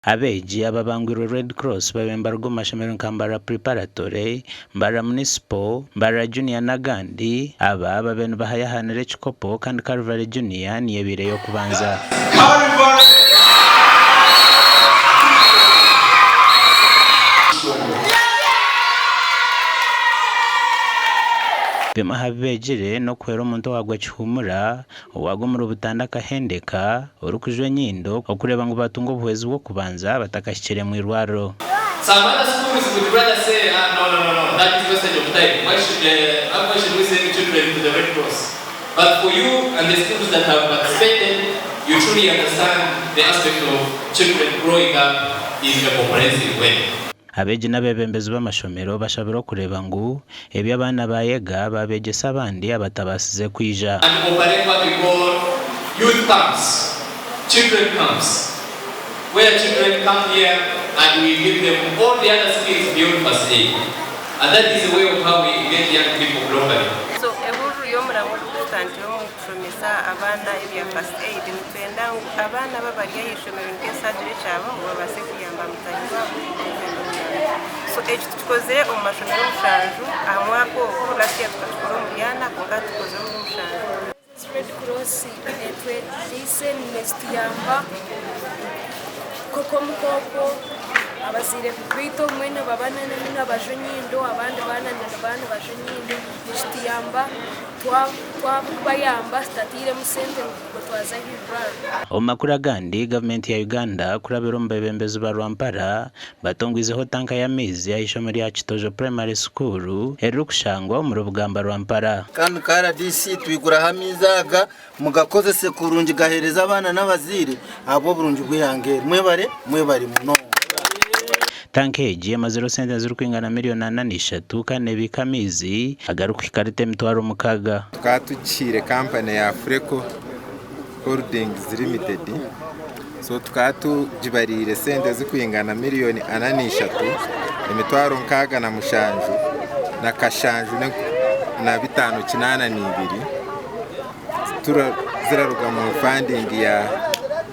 Abeegi ababangwirwe Red Cross babaire nibaruga omu mashomero nka Mbarara Preparatory, Mbarara Municipal, Mbarara Junior n'agandi. Aba babaire nibahayahaanira ekikopo kandi Calvary Junior niyo ebaire ey'okubanza. Bimwe aha bi beegire n'okuhwera omuntu owaagwa kihuumura, Owagwa omuri Butanda akahendeka, orikujwa enyindo, okureeba ngu baatunga obuhwezi bw'okubanza batakahikire mu irwariro. Some other schools would rather say ah no no no no that is wastage of time why should why should we send children to the Red Cross but for you and the schools that have participated you truly understand the aspect of children growing up in a comprehensive way. Abeegi n'abeebembezi b'amashomero bashabirwe okureeba ngu ebi abaana baayega baabeegyesa abandi abatabaasize kwija. And operate what we call youth camps, children camps, where children come here and we give them all the other skills beyond first aid. And that is a way of how we engage young people globally. So ehururu y'omuramwa ogututandikire omu kushomesa abaana ebya first aid nitwenda ngu abaana aba abari aha ishomero in case hagira ekyabaho babaase kuyamba mutaahi waabo orikwenda obuyambi. So eki tukikozire omu mashomero mushanju aha mwaka ogu, last year tukakikora omuri ana kwonka hati tukikozire omuri mushanju. Red Cross etwegyeise nezituyamba nk'omukooko abazaire baitu obumwe nibaba nibajwa enyindo abandi baana nibaba nibajwa enyindo nikituyamba twabayamba tutatairemu sente ngu twaza ah'eirwariro. Omu makuru agandi, gavumenti ya Uganda kurabira omu beebembezi ba Rwampara batongwizeho tanka y'amaizi aha ishomero rya Kitojo Primary School eririkushangwa omuri Bugamba Rwampara. Kandi nka rdc twiguraho amaizi aga mugakozese kurungi gaheereze abaana n'abazaire ahabw'oburungi bw'eihanga eri. Mwebare, mwebare munonga. Tanka egi emazireho sente ezirikwingana miriyoni 43 kandi nebiika amaizi agarikuhika rita 6000. Tukaba tugihaire kampani ya Freco Holdings Limited so tukaba tugibariire sente zirikwingana miriyoni 43 667 582 ziraruga omu fandingi ya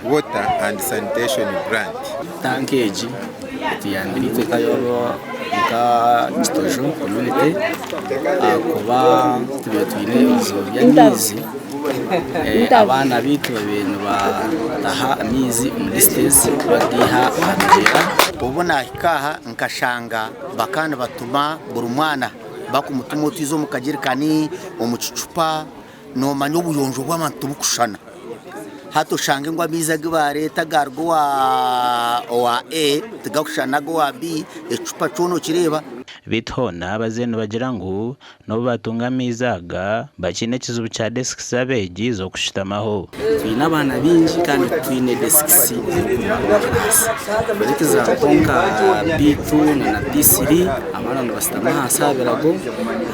Water and Sanitation Grant. Tanka egi etuyambire itwe nka Kitojo community ahakuba tubaire twine ebizibu by'amaizi, abaana baitu babaire nibataha amaizi omu distance bagaiha aha migyera. Obu naahika aha nkashanga bakaba nibatuma buri mwana bakumutuma otwize omu kagyerikani, omu kicupa, noomanya obuyonjo bw'abantu tibukushushana. Hati oshange ngu amaizi agu baareeta agaruga owa A tigakushushana n'ag'owa B, ekicupa kyona okireeba. Beitu hoona abazaire nibagira ngu N'obu baatunga amaizi aga, bakiine ekizibu kya desiki z'abeegi z'okushutamaho. Twine abaana baingi kandi titwine desikisi zirikumara omu kiraasi. For example nka B2 na B3 abaana nibashutama ahansi aha birago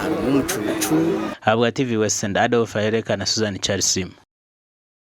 harimu omucuucu. Ahabwa TV West, Adolf Ahereka na Susan Charles.